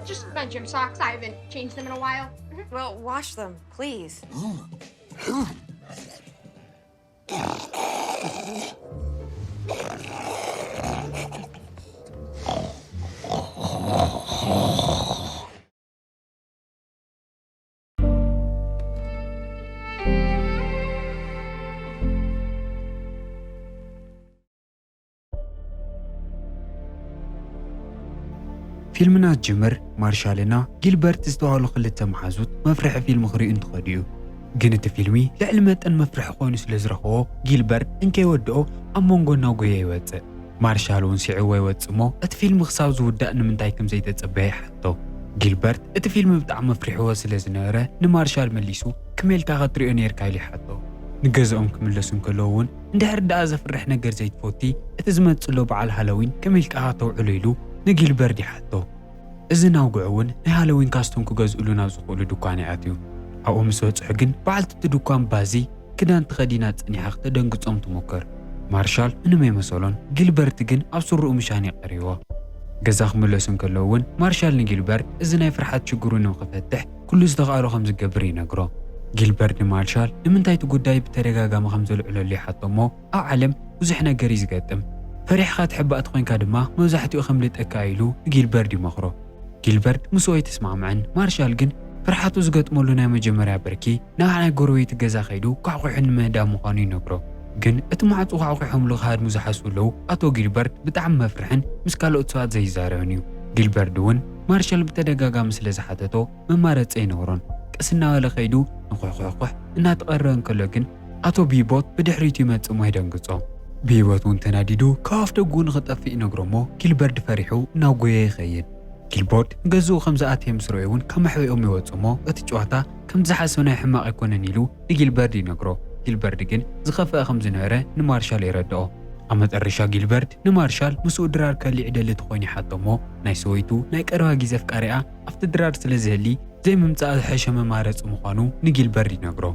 Just my gym socks. I haven't changed them in a while. Well, wash them, please. ፊልምና ዝጅምር ማርሻልና ጊልበርት ዝተባህሉ ክልተ መሓዙት መፍርሒ ፊልም ክርእዩ እንትኸዱ እዩ። ግን እቲ ፊልሚ ልዕሊ መጠን መፍርሒ ኮይኑ ስለ ዝረኸቦ ጊልበርት እንከይወድኦ ኣብ መንጎ እናጎየ ይወፅእ። ማርሻል እውን ስዒዎ ይወፅእ እሞ እቲ ፊልም ክሳብ ዝውዳእ ንምንታይ ከም ዘይተፀበየ ይሓቶ። ጊልበርት እቲ ፊልም ብጣዕሚ መፍሪሕዎ ስለ ዝነበረ ንማርሻል መሊሱ ከመይ ኢልካ ክትሪኦ ነይርካ ኢሉ ይሓቶ። ንገዝኦም ክምለሱ እንከለዉ እውን እንድሕር ደኣ ዘፍርሕ ነገር ዘይትፈቲ እቲ ዝመፅእ ዘሎ በዓል ሃሎዊን ከመይ ኢልካ ከተውዕሎ ኢሉ ንጊልበርት ይሓቶ። እዚ ናውግዑ እውን ናይ ሃሎዊን ካስቶም ክገዝእሉ ናብ ዝኽእሉ ድኳን ይኣትዩ። ኣብኡ ምስ በፅሑ ግን በዓልቲ እቲ ድኳን ባዚ ክዳን ተኸዲና ፀኒሓ ክተደንግፆም ትሙክር። ማርሻል ምንም ኣይመሰሎን። ጊልበርት ግን ኣብ ስርኡ ምሻን የቐርይዎ። ገዛ ክምለሱ እንከለዉ እውን ማርሻል ንጊልበርት እዚ ናይ ፍርሓት ሽግሩ ንምክፈትሕ ኩሉ ዝተኻእሎ ከም ዝገብር ይነግሮ። ጊልበርት ንማርሻል ንምንታይ እቲ ጉዳይ ብተደጋጋሚ ከም ዘልዕለሉ ይሓቶ እሞ ኣብ ዓለም ብዙሕ ነገር እዩ ዝገጥም። ፈሪሕኻ ትሕባእ ተኾይንካ ድማ መብዛሕትኡ ከምልጠካ ኢሉ ንጊልበርት ይመኽሮ። ጊልበርት ምስኡ ኣይተስማምዐን። ማርሻል ግን ፍርሓቱ ዝገጥመሉ ናይ መጀመርያ ብርኪ ናብ ናይ ጎረቤቱ ገዛ ከይዱ ኳዕኩሑ ንምህዳም ምዃኑ ይነግሮ። ግን እቲ ማዕጾ ኳዕኩሖምሉ ክሃድሙ ዝሓስቡ ኣለዉ ኣቶ ጊልበርት ብጣዕሚ መፍርሕን ምስ ካልኦት ሰባት ዘይዛረብን እዩ። ጊልበርት እውን ማርሻል ብተደጋጋሚ ስለ ዝሓተቶ መማረፂ ኣይነግሮን። ቀስ እናበለ ከይዱ ንኹሕኩሕኩሕ እናተቐረበ እንከሎ ግን ኣቶ ቢቦት ብድሕሪቱ ይመጽእ እሞ የደንግጾ። ቢቦት እውን ተናዲዱ ካብ ኣፍ ደጉ ንኽጠፍእ ይነግሮ እሞ ጊልበርት ፈሪሑ እናጎየ ይኸይድ። ጊልበርት ንገዝኡ ከም ዝኣተየ ምስ ረኣዩ እውን ካብ መሕብኦም ይወጽእ እሞ እቲ ጨዋታ ከምቲ ዝሓሰብናዮ ሕማቕ ኣይኮነን ኢሉ ንጊልበርት ይነግሮ። ጊልበርት ግን ዝኸፍአ ከም ዝነበረ ንማርሻል የረድኦ። ኣብ መጠረሻ ጊልበርት ንማርሻል ምስኡ ድራር ከልዕ ይደሊ ተኾይኑ ይሓቶ እሞ ናይ ሰበይቱ ናይ ቀረባ ግዜ ኣፍቃሪኣ ኣብቲ ድራር ስለ ዝህሊ ዘይምምጻእ ዝሐሸ መማረጺ ምዃኑ ንጊልበርት ይነግሮ።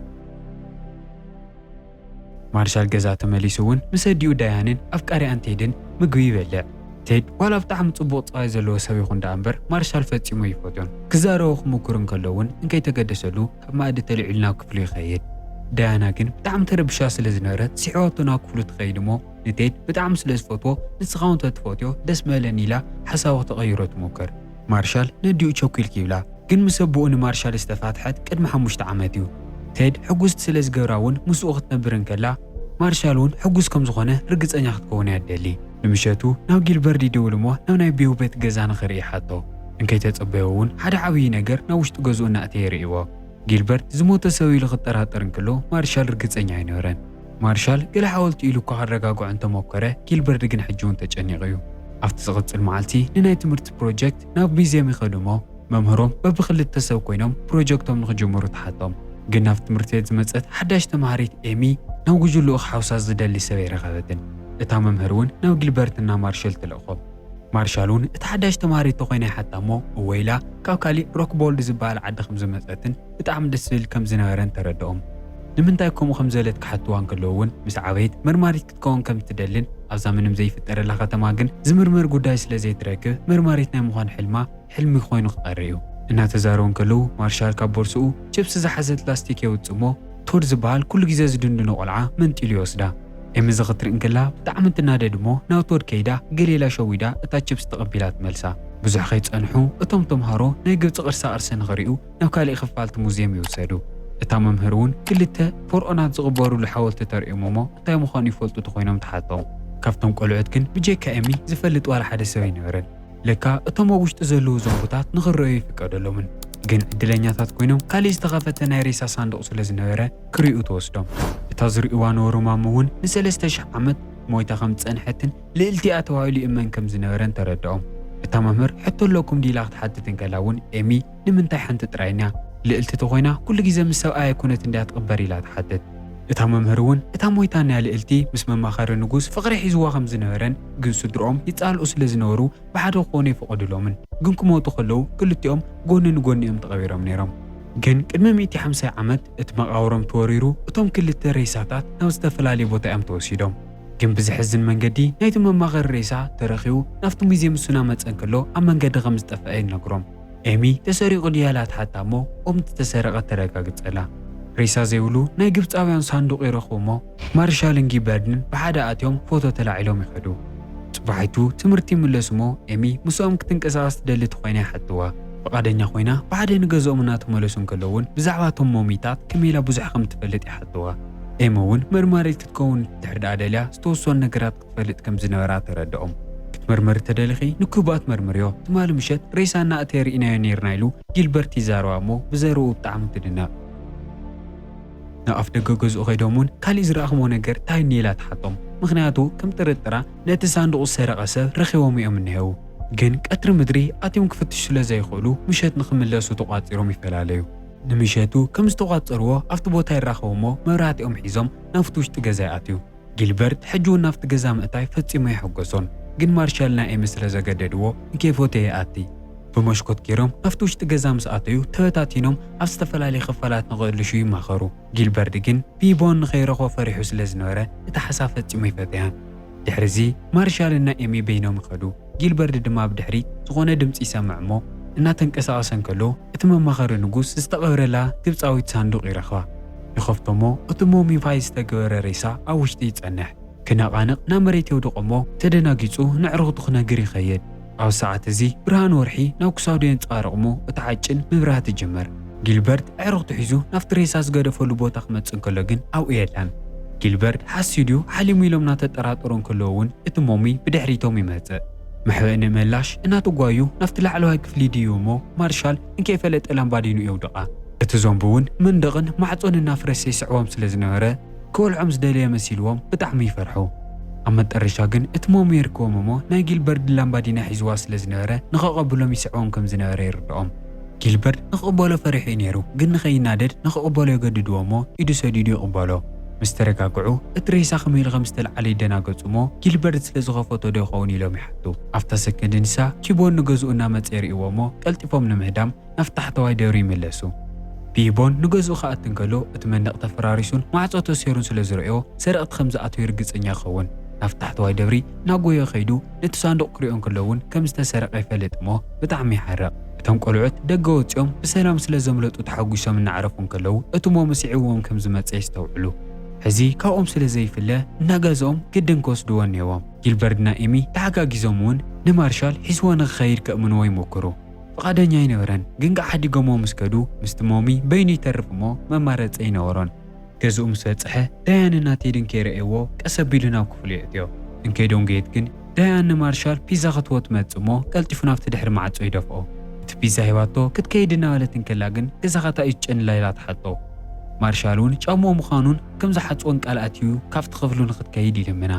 ማርሻል ገዛ ተመሊሱ እውን ምስ ኣዲኡ ዳያንን ኣፍቃሪኣን ቴድን ምግቢ ይበልዕ። ቴድ ዋላ ብጣዕሚ ጽቡቕ ጸባይ ዘለዎ ሰብ ይኹን ደኣ እምበር ማርሻል ፈጺሙ ኣይፈትዮን። ክዛረቡ ክምኩሩ እንከለዉ እውን እንከይተገደሰሉ ካብ መኣዲ ተልዒሉ ናብ ክፍሉ ይኸይድ። ዳያና ግን ብጣዕሚ ተረቢሻ ስለ ዝነበረት ስዒባቶ ናብ ክፍሉ ትኸይድ እሞ ንቴድ ብጣዕሚ ስለ ዝፈትዎ ንስኻ እውን ተትፈትዮ ደስ ምበለኒ ኢላ ሓሳባ ክተቐይሮ ትሙክር። ማርሻል ነዲኡ ቸኩልኪ ይብላ። ግን ምስ ኣቦኡ ንማርሻል ዝተፋትሐት ቅድሚ ሓሙሽተ ዓመት እዩ። ቴድ ሕጉስቲ ስለ ዝገብራ እውን ምስኡ ክትነብር እንከላ ማርሻል እውን ሕጉስ ከም ዝኾነ ርግጸኛ ክትከውን እያ ትደሊ። ንምሸቱ ናብ ጊልበርት ይድውል እሞ ናብ ናይ ቢው ቤት ገዛ ንኽርኢ ይሓቶ። እንከይተጸበዮ እውን ሓደ ዓብዪ ነገር ናብ ውሽጢ ገዝኡ እናእተየ ይርእይዎ። ጊልበርት ዝሞተ ሰብ ኢሉ ክጠራጠር እንከሎ ማርሻል ርግጸኛ ኣይነበረን። ማርሻል ገለ ሓወልቲ ኢሉ እኳ ከረጋግዖ እንተሞከረ ጊልበርት ግን ሕጂ እውን ተጨኒቑ እዩ። ኣብቲ ዝቕጽል መዓልቲ ንናይ ትምህርቲ ፕሮጀክት ናብ ሚዝየም ይኸዱ እሞ መምህሮም በብኽልተ ሰብ ኮይኖም ፕሮጀክቶም ንኽጅምሩ ተሓቶም። ግን ናብ ትምህርቲ ቤት ዝመጸት ሓዳሽ ተምሃሪት ኤሚ ናብ ጉጅልኡ ክሓውሳ ዝደሊ ሰብ ኣይረኸበትን። እታ መምህር እውን ናብ ጊልበርትና ማርሻል ትልእኾም። ማርሻል እውን እቲ ሓዳሽ ተምሃሪት ተኾይና ይሓታ እሞ እወ ኢላ ካብ ካሊእ ሮክቦልድ ዝበሃል ዓዲ ከም ዝመጸትን ብጣዕሚ ደስ ዝብል ከም ዝነበረን ተረድኦም። ንምንታይ ከምኡ ከም ዘለት ክሓትዋ እንከለዉ እውን ምስ ዓበየት መርማሪት ክትከውን ከም ትደልን ኣብዛ ምንም ዘይፍጠረላ ከተማ ግን ዝምርመር ጉዳይ ስለ ዘይትረክብ መርማሪት ናይ ምዃን ሕልማ ሕልሚ ኮይኑ ክቐሪ እዩ። እናተዛረቡ እንከለዉ ማርሻል ካብ ቦርስኡ ችፕስ ዝሓዘት ላስቲክ የውጽእ እሞ ቶድ ዝበሃል ኩሉ ግዜ ዝድንድኖ ቆልዓ መንጢሉ ይወስዳ። ኤሚ እዚ ክትርኢ እንከላ ብጣዕሚ ትናደድ እሞ ናብ ቶድ ከይዳ ገለ ኢላ ሸዊዳ እታ ችፕስ ተቐቢላ ትመልሳ። ብዙሕ ከይጸንሑ እቶም ተምሃሮ ናይ ግብጺ ቅርሳ ቅርሲ ንኽርእዩ ናብ ካሊእ ክፋል እቲ ሙዝየም ይውሰዱ። እታ መምህር እውን ክልተ ፈርኦናት ዝቕበሩሉ ሓወልቲ ተርእዮም እሞ እንታይ ምዃኑ ይፈልጡ ተኾይኖም ትሓቶም። ካብቶም ቆልዑት ግን ብጀካ ኤሚ ዝፈልጥ ዋላ ሓደ ሰብ ኣይነበረን። ለካ እቶም ኣብ ውሽጢ ዘለዉ ዘንቡታት ንኽረኣዩ ይፍቀደሎምን። ግን ዕድለኛታት ኮይኖም ካሊእ ዝተኸፈተ ናይ ሬሳ ሳንዱቕ ስለ ዝነበረ ክርእዩ ተወስዶም። እታ ዝርእይዋ ነበሩ ማሚ እውን ንሰለስተ ሽሕ ዓመት ሞይታ ከም ዝጸንሐትን ልእልቲ እያ ተባሂሉ ይእመን ከም ዝነበረን ተረድኦም። እታ መምህር ሕቶ ኣለኩም ድዩ ኢላ ክትሓትት እንከላ እውን ኤሚ ንምንታይ ሓንቲ ጥራይ እያ ልእልቲ ተኾይና ኩሉ ግዜ ምስ ሰብኣይ ኣይኮነት እንድያ ትቕበር ኢላ ትሓትት። እታ መምህር እውን እታ ሞይታ እያ ልእልቲ ምስ መማኸሪ ንጉስ ፍቕሪ ሒዝዋ ከም ዝነበረን ግን ስድርኦም ይጻልኡ ስለ ዝነበሩ ብሓደ ክኾኑ ኣይፈቐዱሎምን። ግን ክሞቱ ከለዉ ክልቲኦም ጎኒ ንጎኒ እዮም ተቐቢሮም ነይሮም። ግን ቅድሚ ሚእቲ ሓምሳ ዓመት እቲ መቓብሮም ተወሪሩ እቶም ክልተ ሬሳታት ናብ ዝተፈላለየ ቦታ እዮም ተወሲዶም። ግን ብዘሕዝን መንገዲ ናይቲ መማኸሪ ሬሳ ተረኺቡ ናብቲ ሙዝየም እሱ እናመጸ እንከሎ ኣብ መንገዲ ከም ዝጠፍአ ይነግሮም። ኤሚ ተሰሪቑ ድያ ኢላ ትሓታ እሞ ኦም ዝተሰረቐ ተረጋግጸላ። ሬሳ ዘይብሉ ናይ ግብጻውያን ሳንዱቕ ይረኽቡ እሞ ማርሻልን ጊልበርድን ብሓደ ኣትዮም ፎቶ ተላዒሎም ይኸዱ። ጽባሒቱ ትምህርቲ ይምለሱ እሞ ኤሚ ምስኦም ክትንቀሳቐስ ትደሊ ተኾይና ይሓትዋ። ፍቓደኛ ኮይና ብሓደ ንገዝኦም እናተመለሱ እንከለውን ብዛዕባ እቶም ሞሚታት ከመይ ኢላ ብዙሕ ከም ትፈልጥ ይሓትዋ። ኤሚ እውን መርማሪት ክትከውን ድሕሪ ደኣ ደልያ ዝተወሰኑ ነገራት ክትፈልጥ ከም ዝነበራ ተረድኦም። ክትምርምር ተደሊኺ ንኩባት መርምርዮ። ትማሊ ምሸት ሬሳ እናእተየ ርኢናዮ ነይርና ኢሉ ጊልበርት ይዛረባ እሞ ብዘረብኡ ብጣዕሚ ትድነቕ። ናብ ኣፍ ደገ ገዝኡ ከይዶም እውን ካሊእ ዝረኣኽሞ ነገር እንታይ እኒኤ ኢላ ትሓቶም። ምኽንያቱ ከም ጥርጥራ ነቲ ሳንዱቕ ዝሰረቐ ሰብ ረኺቦም እዮም እኒሄው። ግን ቀትሪ ምድሪ ኣትዮም ክፍትሹ ስለ ዘይኽእሉ ምሸት ንኽምለሱ ተቋጺሮም ይፈላለዩ። ንምሸቱ ከም ዝተቋጸርዎ ኣብቲ ቦታ ይራኸቡ እሞ መብራህቲኦም ሒዞም ናብቲ ውሽጢ ገዛ ይኣትዩ። ጊልበርት ሕጂ እውን ናብቲ ገዛ ምእታይ ፈጺሙ ኣይሐጎሶን። ግን ማርሻል ናይ ኤሚ ስለ ዘገደድዎ ንከይፎተ ይኣቲ። ብመስኮት ገይሮም ናብቲ ውሽጢ ገዛ ምስ ኣተዩ ተበታቲኖም ኣብ ዝተፈላለየ ክፋላት ንኽእልሹ ይማኸሩ። ጊልበርት ግን ፒቦን ንኸይረኽቦ ፈሪሑ ስለ ዝነበረ እቲ ሓሳብ ፈጺሙ ኣይፈተያን። ድሕሪዚ ማርሻል እና ኤሚ በይኖም ይኸዱ። ጊልበርት ድማ ብድሕሪት ዝኾነ ድምጺ ይሰምዕ እሞ እናተንቀሳቐሰ እንከሎ እቲ መማኸሪ ንጉስ ዝተቐብረላ ግብጻዊት ሳንዱቕ ይረኽባ። ይኸፍቶ እሞ እቲ ሞሚፋይ ዝተገበረ ሬሳ ኣብ ውሽጢ ይጸንሕ። ክነቓነቕ ናብ መሬት የውድቖ እሞ ተደናጊጹ ንዕሩኽቱ ክነግር ይኸይድ። ኣብ ሰዓት እዚ ብርሃን ወርሒ ናብ ክሳዱ የንጸባርቕ እሞ እቲ ሓጭን ምብራህ ትጅምር። ጊልበርት ኣዕሩኽቱ ሒዙ ናብቲ ሬሳ ዝገደፈሉ ቦታ ክመጽእ እንከሎ ግን ኣብኡ የለን። ጊልበርት ሓስዩ ድዩ ሓሊሙ ኢሎም እናተጠራጠሩ እንከለዉ እውን እቲ ሞሚ ብድሕሪቶም ይመጽእ። መሕብኢ ንመላሽ እናተጓዩ ናብቲ ላዕለዋይ ክፍሊ ድዩ እሞ ማርሻል እንከይፈለጠ ላምባዲኑ የውድቓ። እቲ ዞምቢ እውን መንደቕን ማዕጾን እናፍረሰ ይስዕቦም ስለ ዝነበረ ክበልዖም ዝደለየ መሲልዎም ብጣዕሚ ይፈርሑ። ኣብ መጠረሻ ግን እቲ ሞሚ ይርከቦም እሞ ናይ ጊልበርት ላምባዲና ሒዝዋ ስለ ዝነበረ ንኸቐብሎም ይስዕቦም ከም ዝነበረ ይርድኦም። ጊልበርት ንኽቕበሎ ፈሪሑ እዩ ነይሩ፣ ግን ንኸይናደድ ንኽቕበሎ የገድድዎ እሞ ኢዱ ሰዲዱ ይቕበሎ። ምስ ተረጋግዑ እቲ ሬሳ ከመይ ኢሉ ከም ዝተልዓለ ይደናገጹ እሞ ጊልበርት ስለ ዝኸፈቶ ዶ ይኸውን ኢሎም ይሓቱ። ኣብታ ሰከንድ ንሳ ፒቦን ንገዝኡ እናመጸ ይርእይዎ እሞ ቀልጢፎም ንምህዳም ናብ ታሕተዋይ ደብሪ ይምለሱ። ፒቦን ንገዝኡ ክኣቲ እንከሎ እቲ መንደቕ ተፈራሪሱን ማዕጾ ተሰይሩን ስለ ዝርእዮ ሰረቕቲ ከም ዝኣተዉ ርግጸኛ ይኸውን። ናብ ታሕተዋይ ደብሪ እናጎየ ከይዱ ነቲ ሳንዱቕ ክርእዮ እንከሎ እውን ከም ዝተሰረቐ ይፈልጥ እሞ ብጣዕሚ ይሓርቕ። እቶም ቆልዑት ደገ ወጺኦም ብሰላም ስለ ዘምለጡ ተሓጒሶም እናዕረፉ እንከለዉ እቲ ሞሚ ስዒብዎም ከም ዝመጸ የስተውዕሉ። ሕዚ ካብኦም ስለ ዘይፍለ እናገዝኦም ግድን ክወስድዎ እኒሄዎም። ጊልበርት እና ኤሚ ተሓጋጊዞም እውን ንማርሻል ሒዝዎ ንክኸይድ ከእምንዎ ይሞክሩ። ፍቓደኛ ኣይነበረን፣ ግን ከዓ ሓዲጎምዎ ምስ ከዱ ምስቲ ሞሚ በይኑ ይተርፍ እሞ መማረጺ ኣይነበሮን። ገዝኡ ምስ በጽሐ ዳያንን ናቴድን ከይረኣይዎ ቀስ ኣቢሉ ናብ ክፍሉ የእትዮ። እንከይዶም ገየት ግን ዳያን ንማርሻል ፒዛ ክትቦ ትመጽእ እሞ ቀልጢፉ ናብቲ ድሕሪ ማዕጾ ይደፍኦ። እቲ ፒዛ ሂባቶ ክትከይድ እናበለት እንከላ ግን ገዛኻ እንታይ እዩ ትጨንላ ኢላ ትሓቶ። ማርሻል እውን ጫምኡ ምዃኑን ከም ዝሓጽቦን ቃል ኣትዩ ካብቲ ክፍሉ ንክትከይድ ይልምና።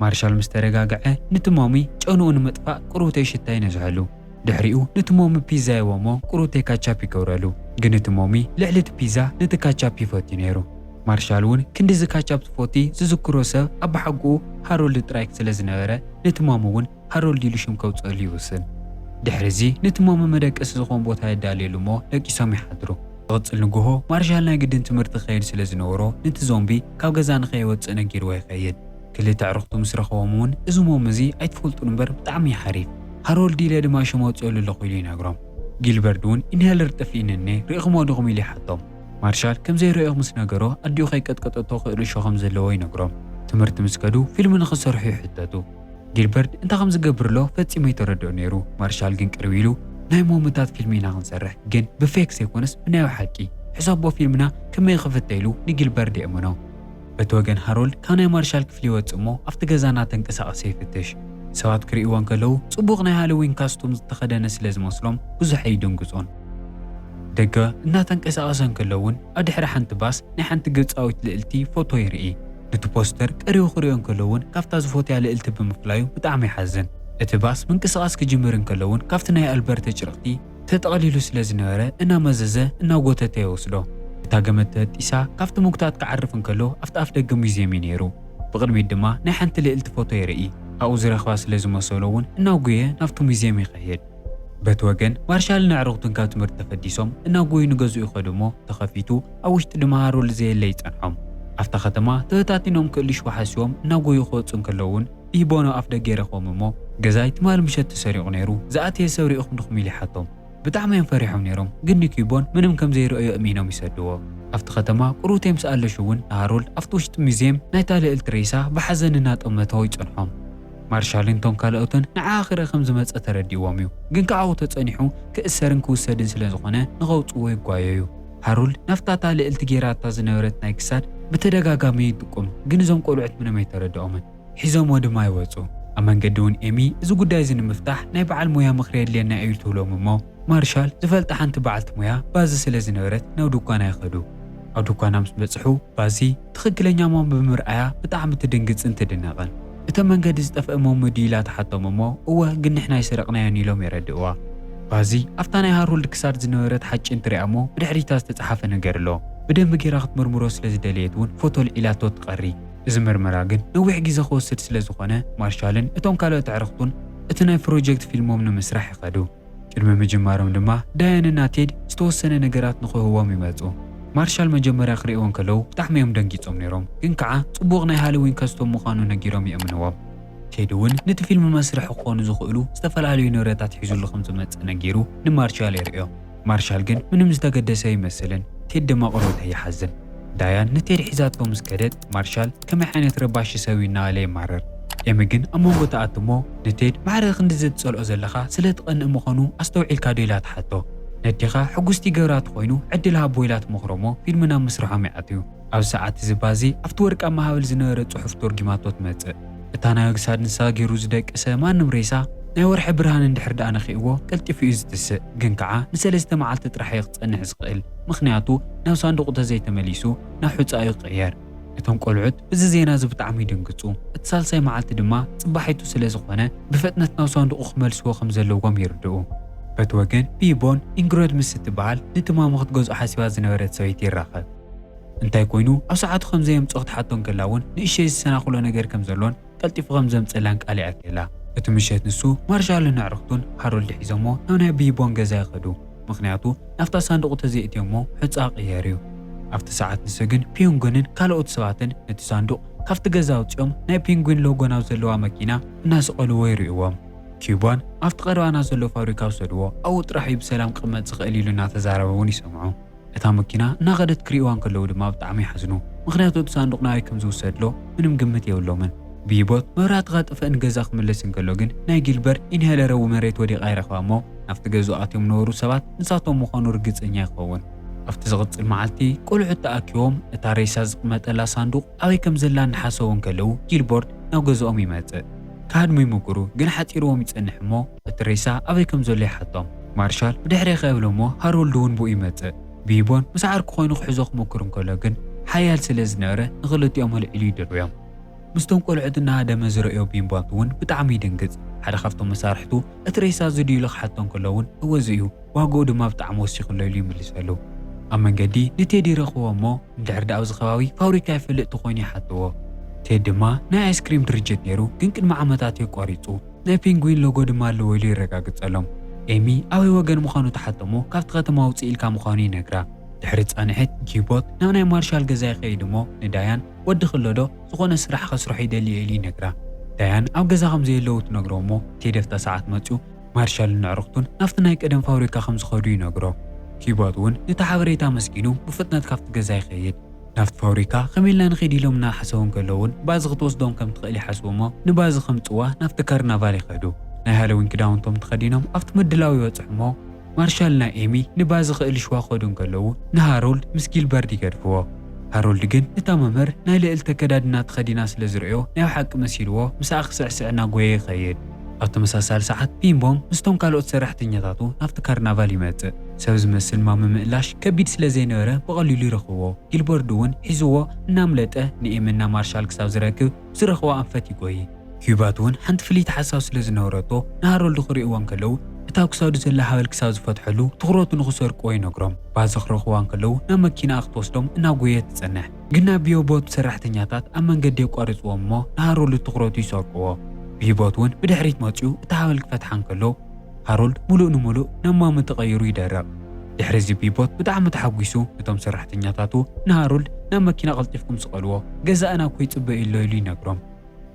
ማርሻል ምስ ተረጋግዐ ንቲ ሞሚ ጨንኡ ንምጥፋእ ቁሩብተይ ሽታ ይነዝሐሉ። ድሕሪኡ ንቲ ሞሚ ፒዛ ይህቦ እሞ ቁሩብተይ ካቻፕ ይገብረሉ። ግን እቲ ሞሚ ልዕሊ እቲ ፒዛ ንቲ ካቻፕ ይፈትዩ ነይሩ። ማርሻል እውን ክንድዚ ካቻፕ ዝፈቲ ዝዝክሮ ሰብ ኣብ ብሓቁኡ ሃሮልድ ጥራይ ስለ ዝነበረ ንቲ ሞሚ እውን ሃሮልድ ኢሉ ሽም ከውፅአሉ ይውስን። ድሕሪ እዚ ንቲ ሞሚ መደቀሲ ዝኾን ቦታ የዳልየሉ እሞ ደቂሶም ይሓድሩ። ዝቕፅል ንግሆ ማርሻል ናይ ግድን ትምህርቲ ክኸይድ ስለ ዝነበሮ ንቲ ዞምቢ ካብ ገዛ ንኸይወፅእ ነጊርዎ ይኸይድ። ክልተ ኣዕሩኽቱ ምስ ረኸቦም እውን እዚ ሞሚ እዚ ኣይትፈልጡን እምበር ብጣዕሚ እዩ ሓሪፍ። ሃሮልድ ኢለ ድማ ሽም ኣውፅኦሉ ኣለኹ ኢሉ ይነግሮም። ጊልበርድ እውን ኢንሄለር ጠፊእኒ እኔ ርኢኹሞ ዲኹም ኢሉ ይሓቶም። ማርሻል ከም ዘይረኣዮ ምስ ነገሮ ኣዲኡ ከይቀጥቀጠቶ ክእልሾ ከም ዘለዎ ይነግሮም። ትምህርቲ ምስ ከዱ ፊልም ንኽሰርሑ ይሕተቱ። ጊልበርድ እንታይ ከም ዝገብር ኣሎ ፈጺሙ ኣይተረድኦ ነይሩ። ማርሻል ግን ቅርብ ኢሉ ናይ ሞምታት ፊልም ኢና ክንሰርሕ፣ ግን ብፌክ ዘይኮነስ ብናይ ሓቂ። ሕሳቦ ፊልምና ከመይ ክፍተ ኢሉ ንጊልበርድ የእምኖ። በቲ ወገን ሃሮልድ ካብ ናይ ማርሻል ክፍሊ ይወጽእ እሞ ኣብቲ ገዛ እናተንቀሳቐሰ ይፍትሽ። ሰባት ክርእይዎ እንከለዉ ጽቡቕ ናይ ሃሎዊን ካስቱም ዝተኸደነ ስለ ዝመስሎም ብዙሕ ኣይድንግጹን። ደገ እናተንቀሳቐሰ እንከሎ እውን ኣብ ድሕሪ ሓንቲ ባስ ናይ ሓንቲ ግብጻዊት ልእልቲ ፎቶ ይርኢ። ነቲ ፖስተር ቀሪቡ ክርእዮ እንከሎ እውን ካብታ ዝፎትያ ልእልቲ ብምፍላዩ ብጣዕሚ ይሓዝን። እቲ ባስ ምንቅስቓስ ክጅምር እንከሎ እውን ካብቲ ናይ ኣልበርት ኣጭርቕቲ ተጠቕሊሉ ስለ ዝነበረ እናመዘዘ እናጎተተ ይወስዶ። እታ ገመድ ተበጢሳ ካብቲ ምጉታት ክዓርፍ እንከሎ ኣብቲ ኣፍ ደገ ሙዝየም እዩ ነይሩ። ብቕድሚት ድማ ናይ ሓንቲ ልእልቲ ፎቶ ይርኢ። ኣብኡ ዝረኽባ ስለ ዝመሰሎ እውን እናጉየ ናብቲ ሙዝየም ይኸይድ። በቲ ወገን ማርሻልን ኣዕሩኽቱን ካብ ትምህርቲ ተፈዲሶም እናጎዩ ንገዝኡ ይኸዱ እሞ ተኸፊቱ ኣብ ውሽጢ ድማ ሃሮልድ ዘየለ ይጸንሖም። ኣብታ ከተማ ተበታቲኖም ክእልሹ ሓሲቦም እናጎዩ ክወፁ እንከለዉ እውን ቢቦን ኣብ ኣፍ ደገ ይረኽቦም እሞ፣ "ገዛይ ትማሊ ምሸት ተሰሪቑ ነይሩ፣ ዝኣተየ ሰብ ሪኢኹም ዲኹም?" ኢሉ ይሓቶም። ብጣዕሚ እዮም ፈሪሖም ነይሮም፣ ግን ንኪቦን ምንም ከም ዘይረኣዮ እሚኖም ይሰድዎ። ኣብቲ ከተማ ቁሩብ ምስ ኣለሹ እውን ንሃሮልድ ኣብቲ ውሽጢ ሙዚየም ናይታ ልዕልቲ ሬሳ ብሓዘን እናጠመቶ ይጸንሖም። ማርሻልን እቶም ካልኦትን ንዓኣ ክርኢ ከም ዝመጸ ተረዲእዎም እዩ፣ ግን ከዓኡ ተጸኒሑ ክእሰርን ክውሰድን ስለ ዝኾነ ንኸውጽእዎ ይጓየዩ። ሃሮልድ ናብታ እታ ልዕልቲ ጌራታ ዝነበረት ናይ ክሳድ ብተደጋጋሚ ይጥቁም፣ ግን እዞም ቆልዑት ምንም ኣይተረድኦምን። ሒዞምዎ ድማ ይወጹ። ኣብ መንገዲ እውን ኤሚ እዚ ጉዳይ እዚ ንምፍታሕ ናይ በዓል ሞያ ምኽሪ የድልየና እዩ ትብሎም እሞ፣ ማርሻል ዝፈልጣ ሓንቲ በዓልቲ ሞያ ባዚ ስለ ዝነበረት ናብ ድኳና ይኸዱ። ኣብ ድኳና ምስ በጽሑ ባዚ ትኽክለኛ ማም ብምርኣያ ብጣዕሚ ትድንግጽን ትድነቕን። "እቲ መንገዲ ዝጠፍአ ማም ድዩ?" ኢላ ትሓቶም እሞ፣ "እወ፣ ግን ንሕና ኣይሰረቕናዮን" ኢሎም የረድእዋ። ባዚ ኣብታ ናይ ሃሮልድ ክሳድ ዝነበረት ሓጭን ትሪኣ እሞ፣ ብድሕሪታ ዝተጻሓፈ ነገር ኣሎ። ብደንቢ ጌራ ክትምርምሮ ስለ ዝደለየት እውን ፎቶ ልዒላቶ ትቐሪ። እዚ ምርመራ ግን ነዊሕ ግዜ ክወስድ ስለ ዝኾነ፣ ማርሻልን እቶም ካልኦት ኣዕርኽቱን እቲ ናይ ፕሮጀክት ፊልሞም ንምስራሕ ይኸዱ። ቅድሚ ምጅማሮም ድማ ዳያንና ቴድ ዝተወሰነ ነገራት ንኽህቦም ይመጹ። ማርሻል መጀመርያ ክርእይዎ እንከለዉ ብጣዕሚ እዮም ደንጊጾም ነይሮም፣ ግን ከዓ ጽቡቕ ናይ ሃሎዊን ከስቶም ምዃኑ ነጊሮም የእምንዎም። ቴድ እውን ነቲ ፊልም መስርሒ ክኾኑ ዝኽእሉ ዝተፈላለዩ ንብረታት ሒዙሉ ከም ዝመጽእ ነጊሩ ንማርሻል የርእዮ። ማርሻል ግን ምንም ዝተገደሰ ኣይመስልን። ቴድ ድማ ቆርበት ይሓዝን። ዳያን ንቴድ ሒዛቶ ምስ ከደት፣ ማርሻል "ከመይ ዓይነት ረባሺ ሰብ እዩ?" እናበለ የማርር። ኤሚ ግን ኣብ መንጎ ትኣቱ እሞ፣ ንቴድ "ማዕረ ክንድዚ ትጸልኦ ዘለኻ ስለ ትቐንእ ምዃኑ ኣስተውዒልካ ዶ?" ኢላ ትሓቶ። "ነዴኻ ሕጉስቲ ይገብራ ተኾይኑ ዕድል ሃቦ" ኢላ ትመኽሮ እሞ፣ ፊልም ናብ ምስርሖም ይኣትዩ። ኣብ ሰዓት እዚ ባዚ ኣብቲ ወርቃማ ሃብል ዝነበረ ጽሑፍ ተርጒማቶ ትመጽእ። እታ ናይ ክሳድ ንሳ ገይሩ ዝደቀሰ ማንም ሬሳ ናይ ወርሒ ብርሃን እንድሕር ደኣ ነኺእዎ ቀልጢፉ እዩ ዝትስእ። ግን ከዓ ንሰለስተ መዓልቲ ጥራሕ እዩ ክጸንሕ ዝኽእል። ምኽንያቱ ናብ ሳንዱቕ ተዘይተመሊሱ ናብ ሑጻ እዩ ክቕየር። እቶም ቆልዑት ብዚ ዜና እዚ ብጣዕሚ ይድንግጹ። እቲ ሳልሳይ መዓልቲ ድማ ጽባሒቱ ስለ ዝኾነ ብፍጥነት ናብ ሳንዱቑ ክመልስዎ ከም ዘለዎም ይርድኡ። በቲ ወገን ቢቦን ኢንግረድ ምስ እትበሃል ንትማሙ ክትገዝኦ ሓሲባ ዝነበረት ሰበይቲ ይራኸብ። እንታይ ኮይኑ ኣብ ሰዓቱ ከም ዘየምጽኦ ክትሓቶ እንከላ እውን ንእሽተይ ዝሰናኽሎ ነገር ከም ዘሎን ቀልጢፉ ከም ዘምጽእላን ቃል የኣትየላ። እቲ ምሸት ንሱ ማርሻልን ኣዕርኽቱን ሃሮልድ ሒዞሞ ናብ ናይ ቢቦን ገዛ ይኸዱ። ምኽንያቱ ናብታ ሳንዱቕ ተዘይእትዮሞ ሑጻ ቅየር እዩ። ኣብቲ ሰዓት ንሱ ግን ፒዮንጎንን ካልኦት ሰባትን ነቲ ሳንዱቕ ካብቲ ገዛ ኣውጺኦም ናይ ፔንጉዊን ሎጎ ናብ ዘለዋ መኪና እናሰቐልዎ ይርእይዎም። ኪዩባን ኣብቲ ቀረባና ዘሎ ፋብሪካ ውሰድዎ፣ ኣብኡ ጥራሕ እዩ ብሰላም ክቕመጥ ዝኽእል ኢሉ እናተዛረበ እውን ይሰምዑ። እታ መኪና እናኸደት ክርእይዋ እንከለዉ ድማ ብጣዕሚ ይሓዝኑ። ምኽንያቱ እቲ ሳንዱቕ ናበይ ከም ዝውሰድሎ ምንም ግምት የብሎምን። ቢቦት መብራህቲ ከጥፍእን ገዛ ክምለስ እንከሎ ግን ናይ ጊልበርት ኢንሄለር ኣብ መሬት ወዲቓ ይረኽባ እሞ ናብቲ ገዝኡ ኣትዮም ነበሩ ሰባት ንሳቶም ምዃኑ ርግጸኛ ይኸውን። ኣብቲ ዝቕጽል መዓልቲ ቆልዑት ተኣኪቦም እታ ሬሳ ዝቕመጠላ ሳንዱቕ ኣበይ ከም ዘላ እናሓሰቡ እንከለዉ ጊልበርት ናብ ገዝኦም ይመጽእ። ክሃድሙ ይምኩሩ ግን ሓጺርዎም ይጸንሕ እሞ እቲ ሬሳ ኣበይ ከም ዘሎ ይሓቶም። ማርሻል ብድሕሬ ከብሎ እሞ ሃሮልድ እውን ብኡ ይመጽእ። ቢቦን ምስ ዓርኩ ኮይኑ ክሕዞ ክሞክር እንከሎ ግን ሓያል ስለ ዝነበረ ንኽልቲኦም ኣልዒሉ ይድርብዮም። ምስቶም ቆልዑት እናሃደመ ዝርእዮ ቢንቦት እውን ብጣዕሚ ይድንግጽ። ሓደ ካብቶም መሳርሕቱ እቲ ሬሳ እዚ ድዩ ኢሉ ክሓቶ እንከሎ እውን እወ እዚ እዩ፣ ዋጋኡ ድማ ብጣዕሚ ወሲኹ ኣሎ ኢሉ ይምልሰሉ። ኣብ መንገዲ ንቴዲ ይረኽቦ እሞ እንድሕር ደኣ ኣብዚ ከባቢ ፋብሪካ ይፈልጥ ተኾይኑ ይሓትዎ። ቴድ ድማ ናይ ኣይስክሪም ድርጅት ነይሩ ግን ቅድሚ ዓመታት እዩ ኣቋሪጹ። ናይ ፔንጉዊን ሎጎ ድማ ኣለዎ ኢሉ የረጋግጸሎም። ኤሚ ኣበይ ወገን ምዃኑ ትሓቶ እሞ ካብቲ ከተማ ውጽእ ኢልካ ምዃኑ ይነግራ። ድሕሪ ጻንሒት ጊቦት ናብ ናይ ማርሻል ገዛ ይኸይድ እሞ ንዳያን ወዲ ክሎ ዶ ዝኾነ ስራሕ ከስርሖ ይደሊ እየ ኢሉ ይነግራ። ዳያን ኣብ ገዛ ከም ዘየለዉ ትነግሮ እሞ ቴዲ ኣብታ ሰዓት መጺኡ ማርሻልን ኣዕሩኽቱን ናብቲ ናይ ቀደም ፋብሪካ ከም ዝኸዱ ይነግሮ። ጊቦት እውን ነቲ ሓበሬታ ኣመስጊኑ ብፍጥነት ካብቲ ገዛ ይኸይድ። ናብቲ ፋብሪካ ከመይ ኢልና ንኸይድ ኢሎም እናሓሰቡ እንከለዉ እውን ባዚ ክትወስዶም ከም ትኽእል ይሓስቡ እሞ ንባዚ ከምጽዋ ናብቲ ካርናቫል ይኸዱ። ናይ ሃሎዊን ክዳውንቶም ተኸዲኖም ኣብቲ ምድላው ይበጽሑ እሞ ማርሻል ናይ ኤሚ ንባዚ ክእልሽዋ ክኸዱ እንከለዉ ንሃሮልድ ምስ ጊልበርት ይገድፍዎ። ሃሮልድ ግን እታ መምህር ናይ ልዕልቲ ኣከዳድና ተኸዲና ስለ ዝርእዮ ናይ ሓቂ መሲልዎ ምስኣ ክስዕስዕ እናጎየ ይኸይድ። ኣብ ተመሳሳሊ ሰዓት ቢምቦም ምስቶም ካልኦት ሰራሕተኛታቱ ናብቲ ካርናቫል ይመጽእ። ሰብ ዝመስል ማሚ ምእላሽ ከቢድ ስለ ዘይነበረ ብቐሊሉ ይረኽብዎ። ጊልበርት እውን ሒዝዎ እናምለጠ ንኤምና ማርሻል ክሳብ ዝረክብ ዝረኽቦ ኣንፈት ይጎይ። ኪዩባት እውን ሓንቲ ፍልይቲ ሓሳብ ስለ ዝነበረቶ ንሃሮልድ ክርእይዎ እንከለዉ እታ ኣብ ክሳዱ ዘላ ሃበል ክሳብ ዝፈትሐሉ ትኹረቱ ንኽሰርቅዎ ይነግሮም። ባዚ ክረኽብዋ እንከለዉ ናብ መኪናኣ ክትወስዶም እናጎየት ትጸንሕ። ግና ቢዮቦት ሰራሕተኛታት ኣብ መንገዲ የቋርጽዎም እሞ ንሃሮልድ ትኹረቱ ይሰርቅዎ። ቢዮቦት እውን ብድሕሪት መጺኡ እታ ሃበል ክፈትሓ እንከሎ ሃሮልድ ሙሉእ ንሙሉእ ናብ ማሚ ተቐይሩ ይደርቕ። ድሕሪ እዚ ቢቦት ብጣዕሚ ተሓጒሱ፣ ነቶም ሰራሕተኛታቱ ንሃሮልድ ናብ መኪና ቀልጢፍኩም ስቐልዎ፣ ገዛእና እኮ ይጽበ ኣሎ ኢሉ ይነግሮም።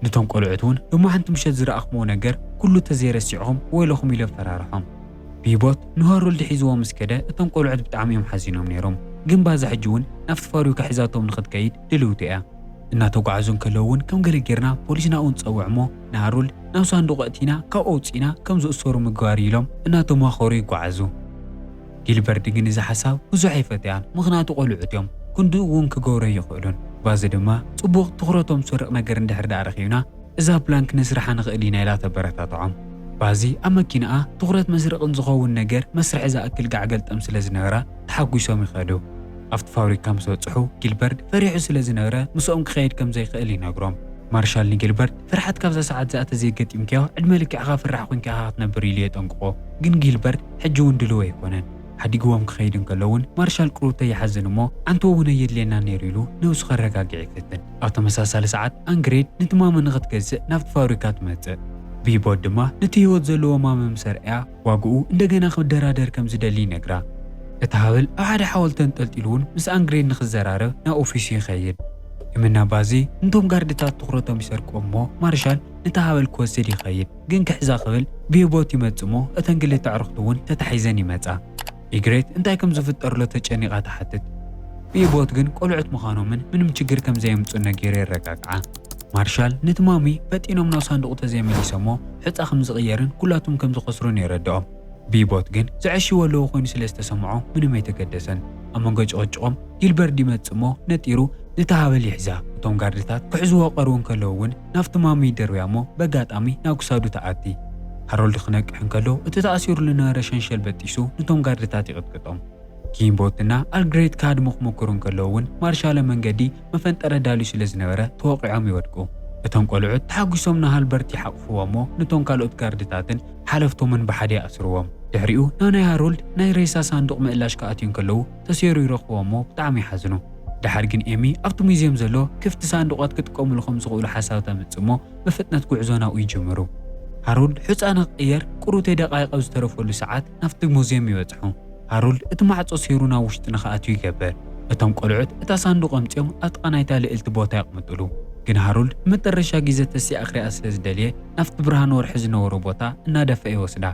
ነቶም ቆልዑት እውን ሎማሓንቲ ምሸት ዝረኣኽምዎ ነገር ኩሉ ተዘይረሲዕኹም ወይለኹም ኢሉ ኣፈራርሖም። ቢቦት ንሃሮልድ ሒዝዎ ምስ ከደ እቶም ቆልዑት ብጣዕሚ እዮም ሓዚኖም ነይሮም። ግን ባዛ ሕጂ እውን ናብቲ ፋብሪካ ሒዛቶም ንኽትከይድ ድልውቲ እያ። እናተጓዓዙ እንከለዉ እውን ከም ገለ ጌርና ፖሊስ ናብኡ ንጸውዕ እሞ ንሃሮልድ ናብ ሳንዱቕ ኣእቲና ካብኡ ኣውጺእና ከም ዝእሰሩ ምግባር ኢሎም እናተማኸሩ ይጓዓዙ። ጊልበርት ግን እዚ ሓሳብ ብዙሕ ኣይፈተያን፣ ምኽንያቱ ቆልዑት እዮም፣ ክንድኡ እውን ክገብሮ ኣይኽእሉን። ባዚ ድማ ጽቡቕ ትኹረቶም ዝሰርቕ ነገር እንድሕር ደኣ ረኺብና እዛ ፕላን ክነስርሓ ንኽእል ኢና ኢላ ተበረታትዖም። ባዚ ኣብ መኪናኣ ትኹረት መስርቕን ዝኸውን ነገር መስርሒ ዝኣክል ጋዕ ገልጠም ስለ ዝነበራ ተሓጒሶም ይኸዱ። ኣብቲ ፋብሪካ ምስ በጽሑ ጊልበርት ፈሪሑ ስለ ዝነበረ ምስኦም ክኸይድ ከም ዘይክእል ይነግሮም። ማርሻል ንጊልበርት ፍርሓት ካብዛ ሰዓት እዚኣ ተዘይገጢምካዮ ዕድመ ልክዕኻ ፈራሕ ኮንካ ኢኻ ክትነብር ኢሉ የጠንቅቖ። ግን ጊልበርት ሕጂ እውን ድልው ኣይኮነን። ሓዲግዎም ክኸይድ እንከሎ እውን ማርሻል ቅሩብተይ ይሓዝን እሞ ዓንቶ እውን ኣየድልየና ነይሩ ኢሉ ነብሱ ከረጋግዕ ይፍትን። ኣብ ተመሳሳሊ ሰዓት ኣንግሬድ ነቲ ማሚ ንኽትገዝእ ናብቲ ፋብሪካ ትመጽእ። ቢቦት ድማ ነቲ ህይወት ዘለዎ ማሚ ምስ ኣርኣያ ዋግኡ እንደገና ክደራደር ከም ዝደሊ ይነግራ። እቲ ሃብል ኣብ ሓደ ሓወልቲ ተንጠልጢሉ እውን ምስ ኣንግሬድ ንኽዘራረብ ናብ ኦፊሱ ይኸይድ። እምና ባዚ ነቶም ጋርድታት ትኹረቶም ይሰርቅዎ እሞ ማርሻል ነቲ ሃብል ክወስድ ይኸይድ። ግን ክሕዛ ክብል ቢቦት ይመጽእ እሞ እተን ክልተ ኣዕሩኽቱ እውን ተታሒዘን ይመጻ። ኢግሬት እንታይ ከም ዝፍጠር ኣሎ ተጨኒቓ ትሓትት። ቢቦት ግን ቆልዑት ምዃኖምን ምንም ችግር ከም ዘየምጽኡ ነጊሩ የረጋግዓ። ማርሻል ነቲ ማሚ ፈጢኖም ናብ ሳንዱቕ ተዘይመሊሶሞ ሑጻ ከም ዝቕየርን ኩላቶም ከም ዝኸስሩን የረድኦም። ቢቦት ግን ዘዕሽዎ ኣለዉ ኮይኑ ስለ ዝተሰምዖ ምንም ኣይተገደሰን። ኣብ መንጎ ጭቕጭቖም ጊልበርት ይመጽእ እሞ ነጢሩ ነቲ ሃበል ይሕዛ። እቶም ጋርድታት ክሕዝዎ ቀርቡ እንከለዉ እውን ናብቲ ማሚ ይደርብያ እሞ በጋጣሚ ናብ ክሳዱ ትኣቲ። ሃሮልድ ክነቅሕ እንከሎ እቲ ተኣሲሩ ዝነበረ ሸንሸል በጢሱ ነቶም ጋርድታት ይቕጥቅጦም። ጊልበርትና ኣንግሬድ ክሃድሙ ክሞክሩ እንከለዉ እውን ማርሻል ኣብ መንገዲ መፈንጠሪ ኣዳልዩ ስለ ዝነበረ ተወቒዖም ይወድቁ። እቶም ቆልዑት ተሓጒሶም ንሃልበርት ይሓቕፍዎ እሞ ነቶም ካልኦት ጋርድታትን ሓለፍቶምን ብሓደ ይኣስርዎም። ድሕሪኡ ናብ ናይ ሃሮልድ ናይ ሬሳ ሳንዱቕ ምእላሽ ክኣትዩ እንከለዉ ተሰይሩ ይረኽብዎ እሞ ብጣዕሚ ይሓዝኑ። ደሓር ግን ኤሚ ኣብቲ ሙዝየም ዘሎ ክፍቲ ሳንዱቓት ክጥቀምሉ ከም ዝኽእሉ ሓሳብ ተምጽእ እሞ ብፍጥነት ጉዕዞ ናብኡ ይጅምሩ። ሃሮልድ ሑጻ ንኽቕየር ቅሩብ ደቓይቕ ኣብ ዝተረፈሉ ሰዓት ናብቲ ሙዝየም ይበጽሑ። ሃሮልድ እቲ ማዕጾ ሰይሩ ናብ ውሽጢ ንኽኣትው ይገብር። እቶም ቆልዑት እታ ሳንዱቕ ኣምጺኦም ኣብ ጥቓ ናይታ ልዕልቲ ቦታ የቕምጥሉ። ግን ሃሮልድ ንመጠረሻ ግዜ ተሲኣ ክሪኣ ስለ ዝደልየ ናብቲ ብርሃን ወርሒ ዝነበሮ ቦታ እናደፍአ ይወስዳ።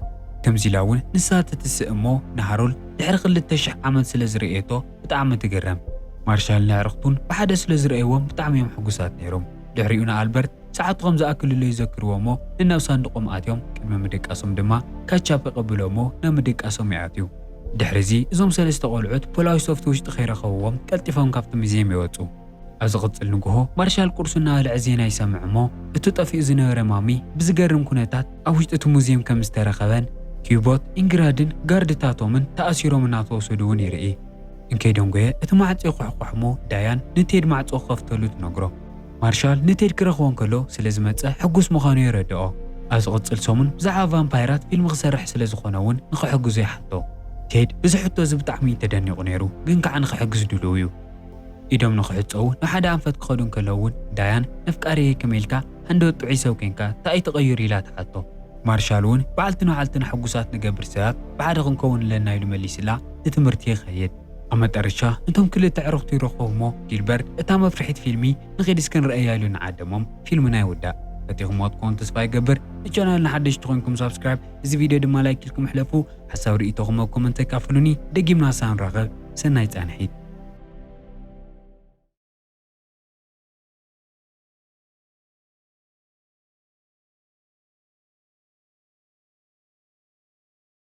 ከምዚ ኢላ እውን ንሳ ትትስእ እሞ ንሃሮልድ ድሕሪ ክልተ ሽሕ ዓመት ስለ ዝርእየቶ ብጣዕሚ ትግረም። ማርሻል ንኣዕሩኽቱን ብሓደ ስለ ዝረኣይዎም ብጣዕሚ እዮም ሕጉሳት ነይሮም። ድሕሪኡ ንኣልበርት ሰዓቱ ከም ዝኣክልሉ ይዘክርዎ እሞ ንናብ ሳንዱቖም ኣትዮም ቅድሚ ምድቃሶም ድማ ካቻፕ ይቐብሎ እሞ ናብ ምድቃሶም ይኣትዩ። ድሕሪ እዚ እዞም ሰለስተ ቆልዑት ፖላዊ ሶፍት ውሽጢ ከይረኸብዎም ቀልጢፎም ካብቲ ሙዝየም ይወጹ። ኣብ ዝቕጽል ንግሆ ማርሻል ቁርሱ እናበልዐ ዜና ይሰምዕ እሞ እቲ ጠፊኡ ዝነበረ ማሚ ብዝገርም ኩነታት ኣብ ውሽጢ እቲ ሙዝየም ከም ዝተረኸበን ኪዩቦት ኢንግራድን ጋርድታቶምን ተኣሲሮም እናተወሰዱ እውን ይርኢ። እንከይደንጎየ እቲ ማዕጾ ይኹሕኳሕ እሞ ዳያን ንቴድ ማዕጾ ክኸፍተሉ ትነግሮ። ማርሻል ንቴድ ክረኽቦ እንከሎ ስለ ዝመጸ ሕጉስ ምዃኑ የረድኦ። ኣብ ዝቕጽል ሰሙን ብዛዕባ ቫምፓይራት ፊልም ክሰርሕ ስለ ዝኾነ እውን ንኽሕግዞ ይሓቶ። ቴድ እዚ ሕቶ እዚ ብጣዕሚ እዩ ተደኒቑ ነይሩ፣ ግን ከዓ ንኽሕግዝ ድሉው እዩ። ኢዶም ንኽሕጸቡ ናብ ሓደ ኣንፈት ክኸዱ እንከለዉ እውን ዳያን ነፍቃሪየይ ከመይ ኢልካ ሃንደበት ጥዑይ ሰብ ኮይንካ እንታይ እዩ ተቐይሩ ኢላ ትሓቶ። ማርሻል እውን በዓልትን በዓልትን ሕጉሳት ንገብር ሰባት ብሓደ ክንከውን ኣለና ኢሉ መሊስላ ንትምህርቲ ይኸይድ። ኣብ መጠረሻ ነቶም ክልተ ኣዕሩኽቱ ይረኽቦም እሞ ጊልበርት እታ መፍርሒት ፊልሚ ንኺድ እስኪ ንርእያ ኢሉ ንዓደሞም ፊልምና ይውዳእ። ፈቲኹምዎ ትኾኑ ተስፋ ይገብር። ንቻናልና ሓደሽቲ ኮይንኩም ሳብስክራይብ፣ እዚ ቪድዮ ድማ ላይክ ኢልኩም ሕለፉ። ሓሳብ ርእይቶኹም ኣብ ኮመንት ኣካፍሉኒ። ደጊምና ሳንራኸብ። ሰናይ ጻንሒት።